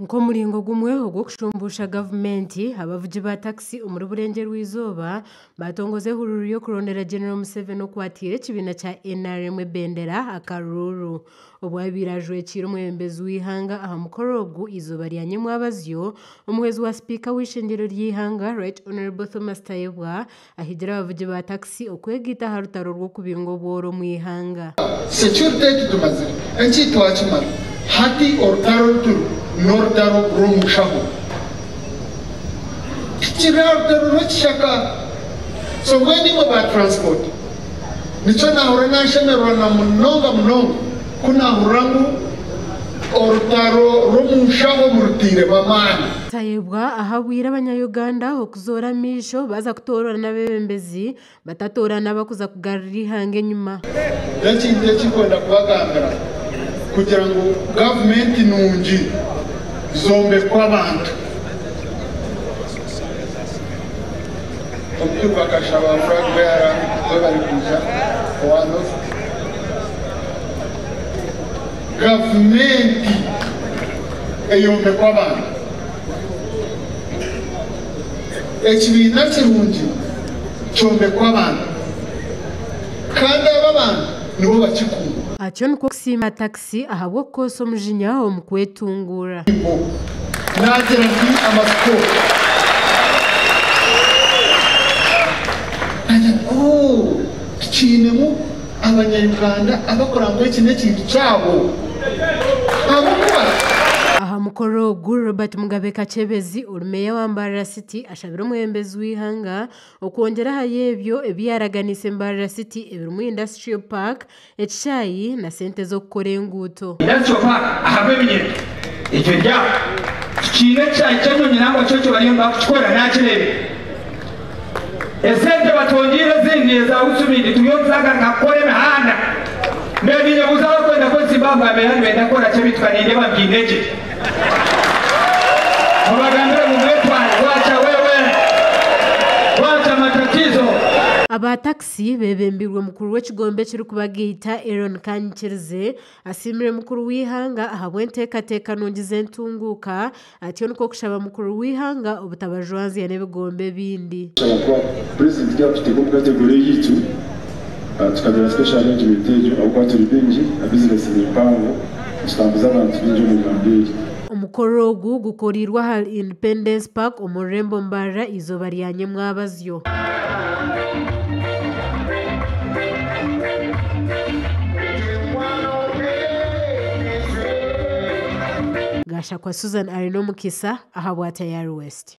Nk'omuringo gumwe ogw'okushumbuusha gavumenti, abavugi ba takisi omuri Burengyerwa-izooba batongoza ehururu y'okurondera General Museveni okwatiire ekibiina kya NRM ebendera akaruuru. Obu abaire ajwekiire omwebembezi w'eihanga aha mukoro ogu eizooba rya nyimwabazyo, omuhwezi wa sipiika w'eishengyero ry'eihanga Right Honourable Thomas Tayebwa ahigire abavugi ba takisi okwegaita aha rutaro rw'okubinga obworo omu ihanga. Security eki tumazire, enki twakimara, hati orutaro ruturi n'orutaro rw'omushaho, tikiri rutaro rw'ekishaka. So mbwenu imwe ba transport, nikyo nahurira nashemererwa na munonga munonga ku nahurira ngu orutaro rw'omushaho murutiiremu amaani. Tayebwa ahabwire abanya-Uganda okuzoora amaisho baza kutoorana abeebembezi batatoorana abakuza kugarura eihanga enyima. Ekintu ekikwenda kubagambira kugira ngu gavumenti nungi zombekwa abantu. Omukuru bakashaba flag bearer we bari kuija owano. Gavumenti eyombekwa abantu, ekibiina kirungi kyombekwa abantu, kandi aba bantu nibo bakikunda. Atyo nikwo kusiima takisi ahabw'okukozesa omujinya omu kwetunguura. Nagira nti amasiko nagira nti oh, tukiinemu abanyayuganda abakora ngu eki n'ekintu kyabo ahabw'okuba. Aha mukoro ogu, Robert Mugabe Kakyebezi, ori meeya wa Mbarara City, ashabire omwebembezi w'eihanga okwongyera ahari ebyo ebi yaaraganiise Mbarara City ebirimu Industrial Park, ekishaayi na sente z'okukora enguuto. Industrial Park ahabw'eminyeto ekyo ryabo tukiine ekishaayi ky'enyonyi nangwa kyo bariyo nibakukikora nakireebe esente batwongiire ezindi eza usumindi turiyo tuzagaruka kukora emihanda. Mbere ninyebuuza abakwenda ko Zimbabwe abeera nibenda kukora ki ebintu kanindeeba mbiine gye mubagambire ngu mwetware wacha wewe wacha matatizo. Aba takisi beebembirwe mukuru w'ekigombe ekirikubagaita Aaron Kanyikirize asiimire mukuru w'eihanga ahabw'enteekateeka nungi z'entunguuka, atyo nikwo kushaba mukuru w'eihanga obutabajwanzya n'ebigombe ebindi. Kuba purezidenti yatuteeka omu category yitu, tukagira special arrangement egyo ahabw'okuba turi bingi na bizinesi ni mpango, tutambuza abantu bingi omu Uganda egi. Omukoro ogu gukoreirwe aha Independence Park omu rurembo Mbarara eizooba rya nyimwabazyo. Gashakwa Susan Arinomukisa ahabwa Tayari West.